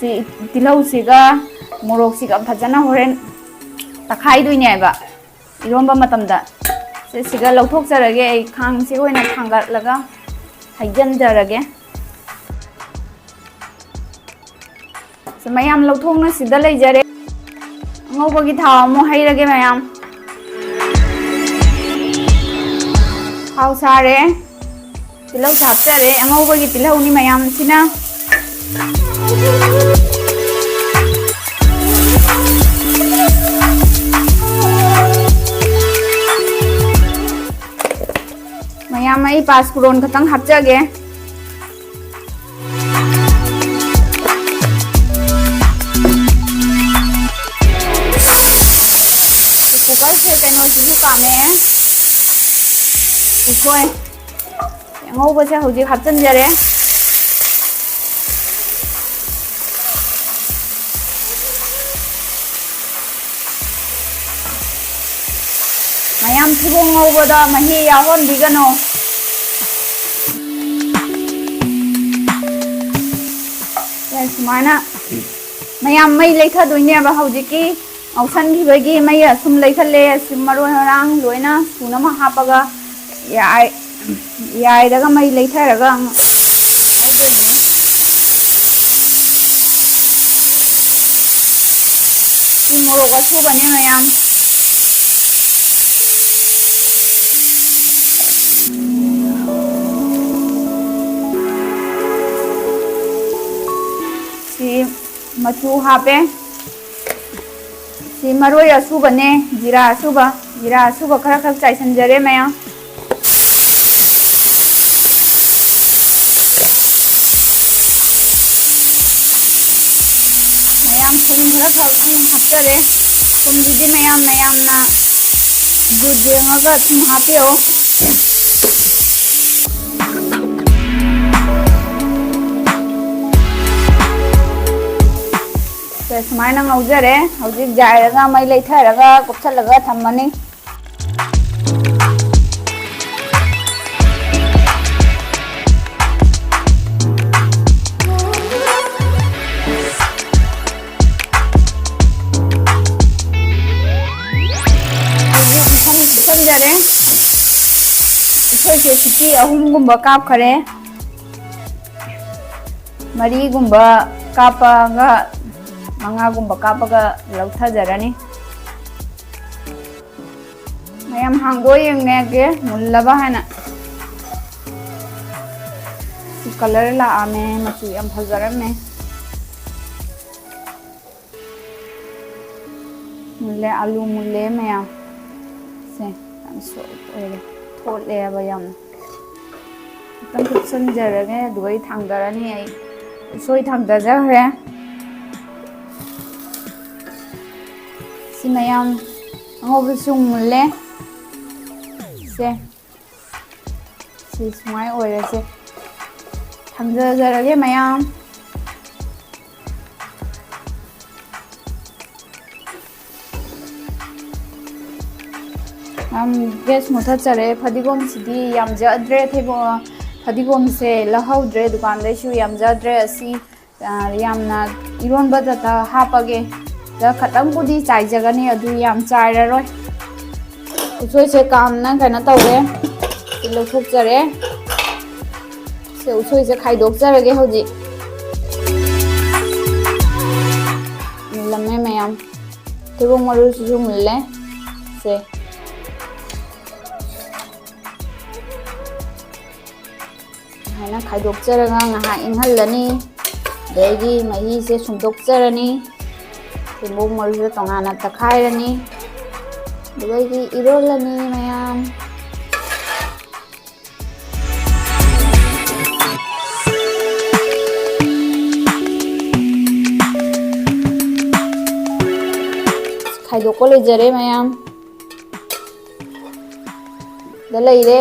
ꯁꯤ ꯇꯤꯜꯍꯧꯁꯤꯒ ꯃꯣꯔꯣꯛꯁꯤꯒ ꯐꯖꯅ ꯍꯣꯔꯦꯟ ꯇꯛꯈꯥꯏꯗꯣꯏꯅꯦꯕ ꯏꯔꯣꯝꯕ ꯃꯇꯝꯗ꯫ ꯁꯤ, ꯁꯤꯒ ꯂꯧꯊꯣꯛꯆꯔꯒꯦ꯫ ꯑꯩ ꯈꯥꯡꯁꯤꯒ ꯑꯣꯏꯅ ꯊꯥꯡꯒꯠꯂꯒ ꯍꯩꯖꯤꯟꯖꯔꯒꯦ꯫ ꯃꯌꯥꯝ ꯂꯧꯊꯣꯛꯅ ꯁꯤꯗ ꯂꯩꯖꯔꯦ꯫ ꯑꯉꯧꯕꯒꯤ ꯊꯥꯎ ꯑꯃꯨꯛ ꯍꯩꯔꯒꯦ ꯃꯌꯥꯝ꯫ ꯊꯥꯎ ꯁꯥꯔꯦ꯫ ꯇꯤꯜꯍꯧꯁꯦ ꯍꯥꯞꯆꯔꯦ꯫ ꯑꯉꯧꯕꯒꯤ ꯇꯤꯜꯍꯧꯅꯤ ꯃꯌꯥꯝꯁꯤꯅ꯫ ꯃꯌꯥꯝ ꯑꯩ ꯄꯥꯁ ꯀꯨꯔꯣꯟ ꯈꯛꯇꯪ ꯍꯥꯞꯆꯒꯦ꯫ ꯀꯨꯀꯔꯁꯦ ꯀꯩꯅꯣꯁꯤꯁꯨ ꯀꯥꯝꯃꯦ꯫ ꯎꯁꯣꯏ ꯑꯉꯧꯕꯁꯦ ꯍꯧꯖꯤꯛ ꯍꯥꯞꯆꯤꯟꯖꯔꯦ꯫ ꯃꯌꯥꯝ ꯊꯤꯕꯣꯡ ꯉꯧꯕꯗ ꯃꯍꯤ ꯌꯥꯎꯍꯟꯕꯤꯒꯅꯨ꯫ ꯁꯦ, ꯁꯨꯃꯥꯏꯅ ꯃꯌꯥꯝ ꯃꯩ ꯂꯩꯊꯗꯣꯏꯅꯦꯕ꯫ ꯍꯧꯖꯤꯛꯀꯤ ꯉꯧꯁꯟꯈꯤꯕꯒꯤ ꯃꯩ ꯑꯁꯨꯝ ꯂꯩꯊꯠꯂꯦ꯫ ꯑꯁꯤ ꯃꯔꯣꯏ ꯃꯔꯥꯡ ꯂꯣꯏꯅ ꯁꯨꯅꯕ ꯍꯥꯞꯄꯒ ꯌꯥꯏ-, ꯌꯥꯏꯔꯒ ꯃꯩ ꯂꯩꯊꯔꯒ ꯑꯃꯨꯛ ꯉꯧꯗꯣꯏꯅꯦ꯫ ꯁꯤ ꯃꯣꯔꯣꯛ ꯑꯁꯨꯕꯅꯦ ꯃꯌꯥꯝ꯫ ꯁꯤ ꯃꯆꯨ ꯍꯥꯞꯄꯦ꯫ ꯁꯤ ꯃꯔꯣꯏ ꯑꯁꯨꯕꯅꯦ, ꯖꯤꯔꯥ ꯑꯁꯨꯕ, ꯖꯤꯔꯥ ꯑꯁꯨꯕ ꯈꯔ ꯈꯛ ꯆꯥꯏꯁꯤꯟꯖꯔꯦ ꯃꯌꯥꯝ꯫ ꯃꯌꯥꯝ ꯊꯨꯝ ꯈꯔ ꯈꯛ ꯑꯗꯨꯝ ꯍꯥꯞꯆꯔꯦ꯫ ꯊꯨꯝꯁꯤꯗꯤ ꯃꯌꯥꯝ ꯃꯌꯥꯝꯅ ꯒꯨꯗ ꯌꯦꯡꯉꯒ ꯊꯨꯝ ꯍꯥꯞꯄꯤꯌꯣ꯫ ꯁꯦ, ꯁꯨꯃꯥꯏꯅ ꯉꯧꯖꯔꯦ꯫ ꯍꯧꯖꯤꯛ ꯌꯥꯏꯔꯒ ꯃꯩ ꯂꯩꯊꯔꯒ ꯀꯨꯞꯁꯜꯂꯒ ꯊꯝꯃꯅꯤ꯫ ꯍꯧꯖꯤꯛ ꯄꯨꯈꯝ ꯀꯨꯞꯁꯟꯖꯔꯦ꯫ ꯑꯩꯈꯣꯏꯁꯦ ꯁꯤꯇꯤ ꯑꯍꯨꯝꯒꯨꯝꯕ ꯀꯥꯞꯈꯔꯦ꯫ ꯃꯔꯤꯒꯨꯝꯕ ꯀꯥꯞꯄꯒ ꯃꯉꯥꯒꯨꯝꯕ ꯀꯥꯞꯄꯒ ꯂꯧꯊꯖꯔꯅꯤ꯫ ꯃꯌꯥꯝ ꯍꯥꯡꯗꯣꯛꯑ ꯌꯦꯡꯉꯒꯦ ꯃꯨꯜꯂꯕ ꯍꯥꯏꯅ꯫ ꯁꯤ ꯀꯂꯔ ꯂꯥꯛꯑꯝꯃꯦ, ꯃꯆꯨ ꯌꯥꯝ ꯐꯖꯔꯝꯃꯦ꯫ ꯃꯨꯜꯂꯦ, ꯑꯂꯨ ꯃꯨꯜꯂꯦ ꯃꯌꯥꯝ꯫ ꯁꯦ, ꯌꯥꯝ soft ꯑꯣꯏꯔꯦ, ꯊꯣꯠꯂꯦꯕ ꯌꯥꯝꯅ꯫ ꯈꯤꯇꯪ ꯀꯨꯞꯁꯟꯖꯔꯒꯦ, ꯑꯗꯨꯒ ꯑꯩ ꯊꯥꯡꯗꯔꯅꯤ꯫ ꯑꯩ ꯎꯁꯣꯏ ꯊꯥꯡꯗꯖꯈ꯭ꯔꯦ꯫ ꯁꯤ ꯃꯌꯥꯝ ꯑꯉꯧꯕꯁꯨ ꯃꯨꯜꯂꯦ꯫ ꯁꯦ, ꯁꯤ ꯁꯨꯃꯥꯏꯅ ꯑꯣꯏꯔꯁꯦ꯫ ꯊꯥꯡꯖꯔꯒꯦ ꯃꯌꯥꯝ꯫ ꯌꯥꯝ gas ꯃꯨꯊꯠꯆꯔꯦ꯫ ꯐꯗꯤꯒꯣꯝꯁꯤꯗꯤ ꯌꯥꯝꯖꯗ꯭ꯔꯦ, ꯊꯩꯕꯣꯡ, ꯐꯗꯤꯒꯣꯝꯁꯦ ꯂꯧꯍꯧꯗ꯭ꯔꯦ ꯗꯨꯀꯥꯟꯗꯩꯁꯨ, ꯌꯥꯝꯖꯗ꯭ꯔꯦ꯫ ꯑꯁꯤ, ꯑ, ꯌꯥꯝꯅ ꯏꯔꯣꯟꯕꯗꯇ ꯍꯥꯞꯄꯒꯦ꯫ ꯗ ꯈꯇꯪꯕꯨꯗꯤ ꯆꯥꯏꯖꯒꯅꯤ, ꯑꯗꯨ ꯌꯥꯝ ꯆꯥꯏꯔꯔꯣꯏ꯫ ꯎꯁꯣꯏꯁꯦ ꯀꯥꯝꯅ ꯀꯩꯅꯣ ꯇꯧꯔꯦ, ꯁꯤ ꯂꯧꯊꯣꯛꯆꯔꯦ꯫ ꯁꯦ, ꯎꯁꯣꯏꯁꯦ ꯈꯥꯏꯗꯣꯛꯆꯔꯒꯦ ꯍꯧꯖꯤꯛ꯫ ꯃꯨꯜꯂꯝꯃꯦ ꯃꯌꯥꯝ꯫ ꯊꯩꯕꯣꯡ ꯃꯔꯨꯁꯤꯁꯨ ꯃꯨꯜꯂꯦ꯫ ꯁꯦ꯫ ꯁꯨꯃꯥꯏꯅ ꯈꯥꯏꯗꯣꯛꯆꯔꯒ ꯉꯥꯏꯍꯥꯛ ꯏꯪꯍꯜꯂꯅꯤ꯫ ꯑꯗꯩꯗꯤ ꯃꯍꯤꯁꯦ ꯁꯨꯝꯗꯣꯛꯆꯔꯅꯤ꯫ ꯊꯩꯕꯣꯡ ꯃꯔꯨꯁꯦ ꯇꯣꯉꯥꯟꯅ ꯇꯛꯈꯥꯏꯔꯅꯤ꯫ ꯑꯗꯨꯗꯩꯗꯤ ꯏꯔꯣꯜꯂꯅꯤ ꯃꯌꯥꯝ꯫ ꯈꯥꯏꯗꯣꯛꯄ ꯂꯣꯏꯖꯔꯦ ꯃꯌꯥꯝ꯫ ꯗ ꯂꯩꯔꯦ꯫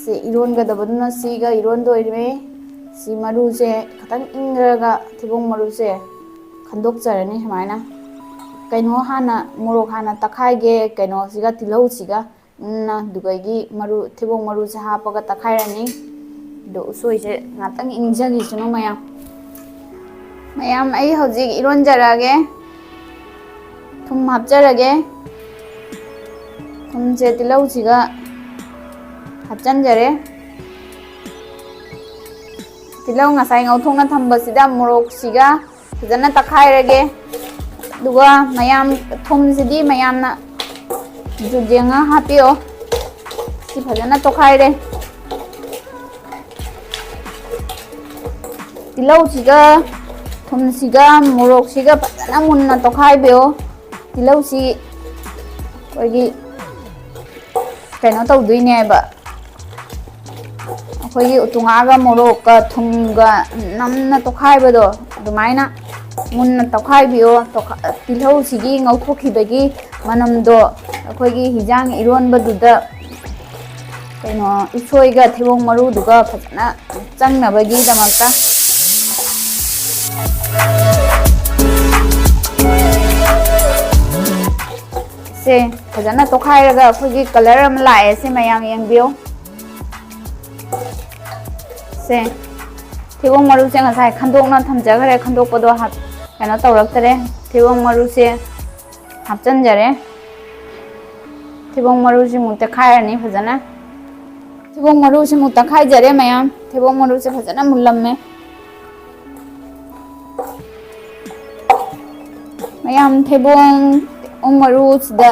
ꯁꯤ ꯏꯔꯣꯟꯒꯗꯕꯗꯨꯅ ꯁꯤꯒ ꯏꯔꯣꯟꯗꯣꯏꯔꯦ꯫ ꯁꯤ ꯃꯔꯨꯁꯦ ꯈꯤꯇꯪ ꯏꯪꯈ꯭ꯔꯒ ꯊꯩꯕꯣꯡ ꯃꯔꯨꯁꯦ ꯈꯟꯗꯣꯛꯆꯔꯅꯤ ꯁꯨꯃꯥꯏꯅ꯫ ꯀꯩꯅꯣ ꯍꯥꯟꯅ, ꯃꯣꯔꯣꯛ ꯍꯥꯟꯅ ꯇꯛꯈꯥꯏꯒꯦ, ꯀꯩꯅꯣꯁꯤꯒ, ꯇꯤꯜꯍꯧꯁꯤꯒ꯫ ꯎꯝ, ꯑꯗꯨꯗꯒꯤ ꯃꯔꯨ, ꯊꯩꯕꯣꯡ ꯃꯔꯨꯁꯦ ꯍꯥꯞꯄꯒ ꯇꯛꯈꯥꯏꯔꯅꯤ꯫ ꯑꯗꯣ ꯎꯁꯣꯏꯁꯦ ꯉꯥꯛꯇꯪ ꯏꯪꯖꯈꯤꯁꯅꯨ ꯃꯌꯥꯝ꯫ ꯃꯌꯥꯝ, ꯑꯩ ꯍꯧꯖꯤꯛ ꯏꯔꯣꯟꯖꯔꯛꯑꯒꯦ꯫ ꯊꯨꯝ ꯍꯥꯞꯆꯔꯒꯦ꯫ ꯊꯨꯝꯁꯦ ꯇꯤꯜꯍꯧꯁꯤꯒ ꯍꯥꯞꯆꯟꯖꯔꯦ꯫ ꯇꯤꯜꯍꯧ ꯉꯁꯥꯏ ꯉꯧꯊꯣꯛꯅ ꯊꯝꯕꯁꯤꯗ ꯃꯣꯔꯣꯛꯁꯤꯒ ꯐꯖꯅ ꯇꯛꯈꯥꯏꯔꯒꯦ꯫ ꯑꯗꯨꯒ ꯃꯌꯥꯝ, ꯊꯨꯝꯁꯤꯗꯤ ꯃꯌꯥꯝꯅ ꯆꯨꯖꯦꯡꯉ ꯍꯥꯞꯄꯤꯌꯣ꯫ ꯁꯤ ꯐꯖꯅ ꯇꯣꯈꯥꯏꯔꯦ꯫ ꯇꯤꯜꯍꯧꯁꯤꯒ, ꯊꯨꯝꯁꯤꯒ, ꯃꯣꯔꯣꯛꯁꯤꯒ ꯐꯖꯅ ꯃꯨꯟꯅ ꯇꯣꯈꯥꯏꯕꯤꯌꯣ꯫ ꯇꯤꯜꯍꯧꯁꯤ ꯑꯩꯈꯣꯏꯒꯤ ꯀꯩꯅꯣ ꯇꯧꯗꯣꯏꯅꯦꯕ, ꯑꯩꯈꯣꯏꯒꯤ ꯎꯇꯨꯉꯥꯒ ꯃꯣꯔꯣꯛꯀ ꯊꯨꯝꯒ ꯅꯝꯅ ꯇꯣꯈꯥꯏꯕꯗꯣ, ꯑꯗꯨꯃꯥꯏꯅ ꯃꯨꯟꯅ ꯇꯣꯈꯥꯏꯕꯤꯌꯣ꯫ ꯇꯣꯈꯥ-, ꯇꯤꯜꯍꯧꯁꯤꯒꯤ ꯉꯧꯊꯣꯛꯈꯤꯕꯒꯤ ꯃꯅꯝꯗꯣ ꯑꯩꯈꯣꯏꯒꯤ ꯍꯤꯟꯖꯥꯡ ꯏꯔꯣꯟꯕꯗꯨꯗ, ꯀꯩꯅꯣ, ꯎꯁꯣꯏꯒ ꯊꯩꯕꯣꯡ ꯃꯔꯨꯗꯨꯒ ꯐꯖꯅ ꯆꯪꯅꯕꯒꯤꯗꯃꯛꯇ꯫ ꯁꯦ ꯐꯖꯅ ꯇꯣꯈꯥꯏꯔꯒ ꯑꯩꯈꯣꯏꯒꯤ colour ꯑꯃ ꯂꯥꯛꯑꯦ꯫ ꯁꯦ ꯃꯌꯥꯝ ꯌꯦꯡꯕꯤꯌꯨ꯫ ꯁꯦ, ꯊꯩꯕꯣꯡ ꯃꯔꯨꯁꯦ ꯉꯁꯥꯏ ꯈꯟꯗꯣꯛꯅ ꯊꯝꯖꯈ꯭ꯔꯦ꯫ ꯈꯟꯗꯣꯛꯄꯗꯣ ꯍꯥꯞ-, ꯀꯩꯅꯣ ꯇꯧꯔꯛꯇꯔꯦ꯫ ꯊꯩꯕꯣꯡ ꯃꯔꯨꯁꯦ ꯍꯥꯞꯆꯤꯟꯖꯔꯦ꯫ ꯊꯩꯕꯣꯡ ꯃꯔꯨꯁꯤꯃꯨꯛ ꯇꯛꯈꯥꯏꯔꯅꯤ ꯐꯖꯅ꯫ ꯊꯩꯕꯣꯡ ꯃꯔꯨꯁꯤꯃꯨꯛ ꯇꯛꯈꯥꯏꯖꯔꯦ ꯃꯌꯥꯝ꯫ ꯊꯩꯕꯣꯡ ꯃꯔꯨꯁꯦ ꯐꯖꯅ ꯃꯨꯜꯂꯝꯃꯦ꯫ ꯃꯌꯥꯝ, ꯊꯩꯕꯣꯡ ꯃꯔꯨꯁꯤꯗ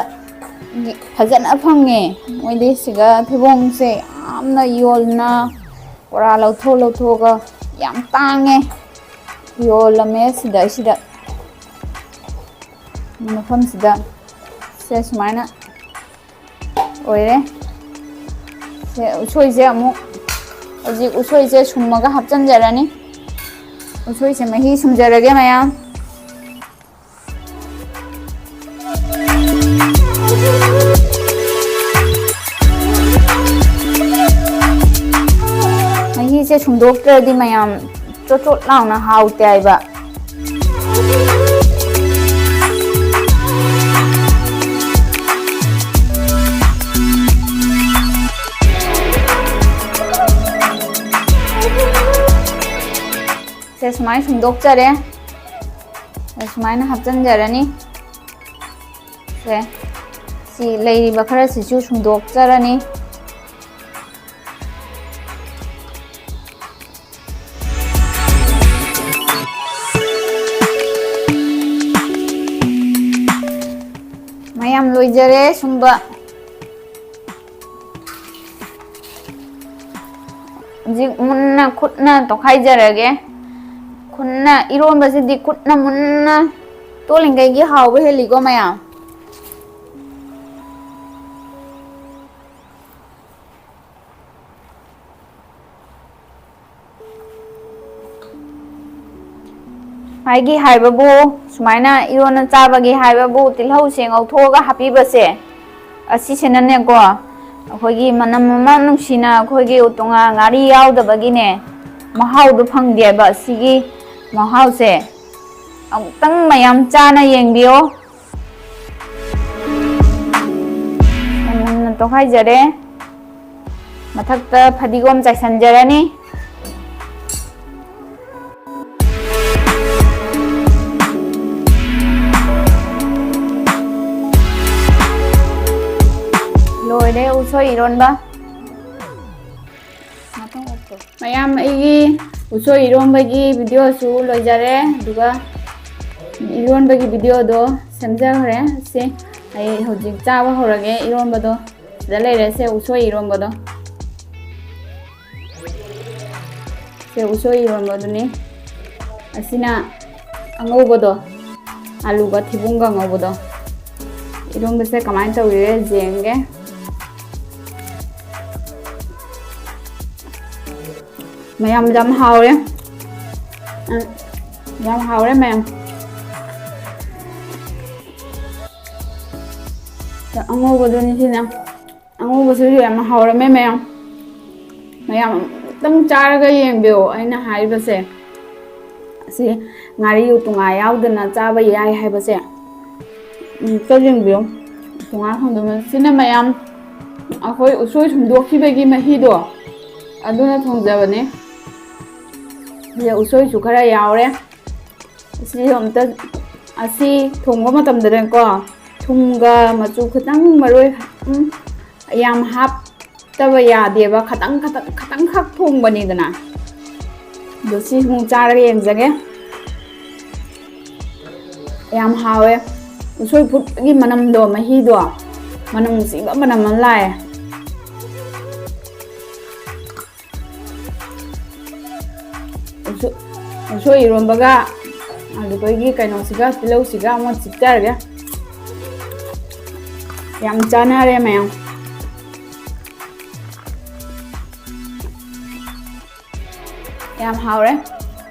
ꯐꯖꯅ ꯐꯪꯉꯦ꯫ ꯃꯣꯏꯗꯤ ꯁꯤꯒ ꯊꯩꯕꯣꯡꯁꯦ ꯌꯥꯝꯅ ꯌꯣꯟꯅ ꯕꯣꯔꯥ ꯂꯧꯊꯣꯛ ꯂꯧꯊꯣꯛꯑꯒ ꯌꯥꯝ ꯇꯥꯡꯉꯦ꯫ ꯌꯣꯜꯂꯝꯃꯦ ꯁꯤꯗꯩꯁꯤꯗ, ꯃꯐꯝꯁꯤꯗ꯫ ꯁꯦ ꯁꯨꯃꯥꯏꯅ ꯑꯣꯏꯔꯦ꯫ ꯁꯦ ꯎꯁꯣꯏꯁꯦ ꯑꯃꯨꯛ, ꯍꯧꯖꯤꯛ ꯎꯁꯣꯏꯁꯦ ꯁꯨꯝꯃꯒ ꯍꯥꯞꯆꯤꯟꯖꯔꯅꯤ꯫ ꯎꯁꯣꯏꯁꯦ ꯃꯍꯤ ꯁꯨꯝꯖꯔꯒꯦ ꯃꯌꯥꯝ꯫ ꯃꯍꯤꯁꯦ ꯁꯨꯝꯗꯣꯛꯇ꯭ꯔꯗꯤ ꯃꯌꯥꯝ ꯆꯣꯠ ꯆꯣꯠ ꯂꯥꯎꯅ ꯍꯥꯎꯇꯦ ꯍꯥꯏꯕ꯫ ꯁꯦ ꯁꯨꯃꯥꯏꯅ ꯁꯨꯝꯗꯣꯛꯆꯔꯦ꯫ ꯁꯦ ꯁꯨꯃꯥꯏꯅ ꯍꯥꯞꯆꯤꯟꯖꯔꯅꯤ꯫ ꯁꯦ, ꯁꯤ ꯂꯩꯔꯤꯕ ꯈꯔꯁꯤꯁꯨ ꯁꯨꯝꯗꯣꯛꯆꯔꯅꯤ꯫ ꯂꯩꯖꯔꯦ ꯁꯨꯝꯕ꯫ ꯍꯧꯖꯤꯛ ꯃꯨꯟꯅ ꯈꯨꯠꯅ ꯇꯣꯠꯈꯥꯏꯖꯔꯒꯦ꯫ ꯈꯨꯠꯅ ꯏꯔꯣꯟꯕꯁꯤꯗꯤ ꯈꯨꯠꯅ ꯃꯨꯟꯅ ꯇꯣꯠꯂꯤꯉꯩꯒꯤ ꯍꯥꯎꯕ ꯍꯦꯜꯂꯤꯀꯣ ꯃꯌꯥꯝ꯫ ꯃꯥꯒꯤ ꯍꯥꯏꯕꯕꯨ, ꯁꯨꯃꯥꯏꯅ ꯏꯔꯣꯟꯅ ꯆꯥꯕꯒꯤ ꯍꯥꯏꯕꯕꯨ ꯇꯤꯜꯍꯧꯁꯦ ꯉꯧꯊꯣꯛꯑꯒ ꯍꯥꯞꯄꯤꯕꯁꯦ, ꯑꯁꯤꯁꯤꯅꯅꯦꯀꯣ, ꯑꯩꯈꯣꯏꯒꯤ ꯃꯅꯝ ꯑꯃ ꯅꯨꯡꯁꯤꯅ ꯑꯩꯈꯣꯏꯒꯤ ꯎꯇꯣꯡꯉꯥ ꯉꯥꯔꯤ ꯌꯥꯎꯗꯕꯒꯤꯅꯦ, ꯃꯍꯥꯎꯗꯣ ꯐꯪꯗꯦꯕ꯫ ꯑꯁꯤꯒꯤ ꯃꯍꯥꯎꯁꯦ ꯑꯃꯨꯛꯇꯪ ꯃꯌꯥꯝ ꯆꯥꯅ ꯌꯦꯡꯕꯤꯌꯣ꯫ ꯃꯨꯟꯅ ꯇꯣꯈꯥꯏꯖꯔꯦ꯫ ꯃꯊꯛꯇ ꯐꯗꯤꯒꯣꯝ ꯆꯥꯏꯁꯤꯟꯖꯔꯅꯤ꯫ ꯂꯣꯏꯔꯦ ꯎꯁꯣꯏ ꯏꯔꯣꯟꯕ꯫ ꯃꯌꯥꯝ, ꯑꯩꯒꯤ ꯎꯁꯣꯏ ꯏꯔꯣꯝꯕꯒꯤ ꯚꯤꯗꯤꯑꯣꯁꯨ ꯂꯣꯏꯖꯔꯦ, ꯑꯗꯨꯒ ꯏꯔꯣꯟꯕꯒꯤ ꯚꯤꯗꯤꯑꯣꯗꯣ ꯁꯦꯝꯖꯈ꯭ꯔꯦ꯫ ꯁꯦ, ꯑꯩ ꯍꯧꯖꯤꯛ ꯆꯥꯕ ꯍꯧꯔꯒꯦ꯫ ꯏꯔꯣꯟꯕꯗꯣ ꯁꯤꯗ ꯂꯩꯔꯦ꯫ ꯁꯦ, ꯎꯁꯣꯏ ꯏꯔꯣꯟꯕꯗꯣ꯫ ꯁꯦ, ꯎꯁꯣꯏ ꯏꯔꯣꯟꯕꯗꯨꯅꯤ꯫ ꯑꯁꯤꯅ ꯑꯉꯧꯕꯗꯣ, ꯑꯂꯨꯒ ꯊꯤꯕꯣꯡꯒ ꯉꯧꯕꯗꯣ꯫ ꯏꯔꯣꯟꯕꯁꯦ ꯀꯃꯥꯏꯅ ꯇꯧꯔꯤꯒꯦ ꯌꯦꯡꯒꯦ꯫ ꯃꯌꯥꯝ, ꯌꯥꯝ ꯍꯥꯎꯔꯦ꯫ ꯎꯝ, ꯌꯥꯝ ꯍꯥꯎꯔꯦ ꯃꯌꯥꯝ꯫ ꯑꯉꯧꯕꯗꯨꯅꯤ ꯁꯤꯅ꯫ ꯑꯉꯧꯕꯁꯤꯁꯨ ꯌꯥꯝ ꯍꯥꯎꯔꯝꯃꯦ ꯃꯌꯥꯝ꯫ ꯃꯌꯥꯝ ꯑꯃꯨꯛꯇꯪ ꯆꯥꯔꯒ ꯌꯦꯡꯕꯤꯌꯣ ꯑꯩꯅ ꯍꯥꯏꯔꯤꯕꯁꯦ꯫ ꯑꯁꯤ ꯉꯥꯔꯤ ꯎꯇꯨꯉꯥ ꯌꯥꯎꯗꯅ ꯆꯥꯕ ꯌꯥꯏ ꯍꯥꯏꯕꯁꯦ ꯑꯃꯨꯛꯇ ꯌꯦꯡꯕꯤꯌꯣ꯫ ꯎꯇꯨꯉꯥ ꯊꯣꯡꯗꯕ ꯁꯤꯅ ꯃꯌꯥꯝ ꯑꯩꯈꯣꯏ ꯎꯁꯣꯏ ꯁꯨꯝꯗꯣꯛꯈꯤꯕꯒꯤ ꯃꯍꯤꯗꯣ ꯑꯗꯨꯅ ꯊꯣꯡꯖꯕꯅꯦ꯫ ꯁꯤꯗ ꯎꯁꯣꯏꯁꯨ ꯈꯔ ꯌꯥꯎꯔꯦ꯫ ꯑꯁꯤꯁꯨ ꯑꯝꯇ, ꯑꯁꯤ ꯊꯣꯡꯕ ꯃꯇꯝꯗꯅꯦꯀꯣ, ꯊꯨꯝꯒ ꯃꯆꯨ ꯈꯤꯇꯪ, ꯃꯔꯣꯏ, ꯎꯝ, ꯌꯥꯝ ꯍꯥꯞꯇꯕ ꯌꯥꯗꯦꯕ, ꯈꯇꯪ, ꯈꯇꯪ, ꯈꯇꯪꯈꯛ ꯊꯣꯡꯕꯅꯤꯗꯅ꯫ ꯑꯗꯣ ꯁꯤ ꯑꯃꯨꯛ ꯆꯥꯔꯒ ꯌꯦꯡꯖꯒꯦ꯫ ꯌꯥꯝ ꯍꯥꯎꯋꯦ꯫ ꯎꯁꯣꯏ ꯐꯨꯠꯄꯒꯤ ꯃꯅꯝꯗꯣ, ꯃꯍꯤꯗꯣ, ꯃꯅꯝ ꯅꯨꯡꯁꯤꯕ ꯃꯅꯝ ꯑꯃ ꯂꯥꯛꯑꯦ꯫ ꯎꯁꯣ-, ꯎꯁꯣꯏ ꯏꯔꯣꯝꯕꯒ ꯑꯗꯨꯗꯒꯤ ꯀꯩꯅꯣꯁꯤꯒ, ꯇꯤꯜꯍꯧꯁꯤꯒ ꯑꯃꯨꯛ ꯆꯤꯛꯆꯔꯒꯦ꯫ ꯌꯥꯝ ꯆꯥꯅꯔꯦ ꯃꯌꯥꯝ꯫ ꯌꯥꯝ ꯍꯥꯎꯔꯦ꯫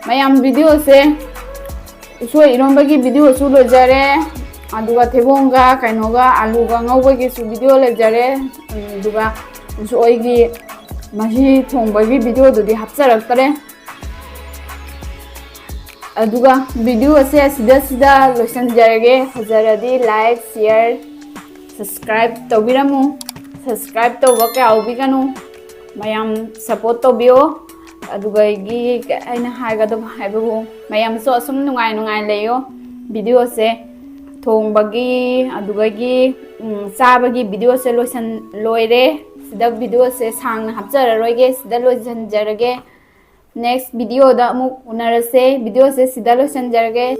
ꯃꯌꯥꯝ, videoꯁꯦ, ꯎꯁꯣꯏ ꯏꯔꯣꯝꯕꯒꯤ videoꯁꯨ ꯂꯣꯏꯖꯔꯦ, ꯑꯗꯨꯒ ꯊꯩꯕꯣꯡꯒ ꯀꯩꯅꯣꯒ ꯑꯂꯨꯒ ꯉꯧꯕꯒꯤꯁꯨ video ꯂꯩꯖꯔꯦ, ꯑꯗꯨꯒ ꯎꯁꯣꯏꯒꯤ ꯃꯍꯤ ꯊꯣꯡꯕꯒꯤ videoꯗꯨꯗꯤ ꯍꯥꯞꯆꯔꯛꯇꯔꯦ꯫ ꯑꯗꯨꯒ videoꯁꯦ ꯁꯤꯗ, ꯁꯤꯗ ꯂꯣꯏꯁꯤꯟꯖꯔꯒꯦ꯫ ꯐꯖꯔꯗꯤ like, share, subscribe ꯇꯧꯕꯤꯔꯝꯃꯨ꯫ Subscribe ꯇꯧꯕ ꯀꯥꯎꯕꯤꯒꯅꯨ꯫ ꯃꯌꯥꯝ support ꯇꯧꯕꯤꯌꯣ꯫ ꯑꯗꯨꯒ ꯑꯩꯒꯤ, ꯑꯩꯅ ꯍꯥꯏꯒꯗꯕ ꯍꯥꯏꯕꯕꯨ, ꯃꯌꯥꯝꯁꯨ ꯑꯁꯨꯝ ꯅꯨꯡꯉꯥꯏ ꯅꯨꯡꯉꯥꯏ ꯂꯩꯌꯣ꯫ Videoꯁꯦ ꯊꯣꯡꯕꯒꯤ, ꯑꯗꯨꯗꯒꯤ, ꯎꯝ, ꯆꯥꯕꯒꯤ videoꯁꯦ ꯂꯣꯏꯁꯟ-, ꯂꯣꯏꯔꯦ꯫ ꯁꯤꯗ videoꯁꯦ ꯁꯥꯡꯅ ꯍꯥꯞꯆꯔꯔꯣꯏꯒꯦ, ꯁꯤꯗ ꯂꯣꯏꯁꯤꯟꯖꯔꯒꯦ꯫ Next videoꯗ ꯑꯃꯨꯛ ꯎꯅꯔꯁꯦ꯫ Videoꯁꯦ ꯁꯤꯗ ꯂꯣꯏꯁꯤꯟꯖꯔꯒꯦ꯫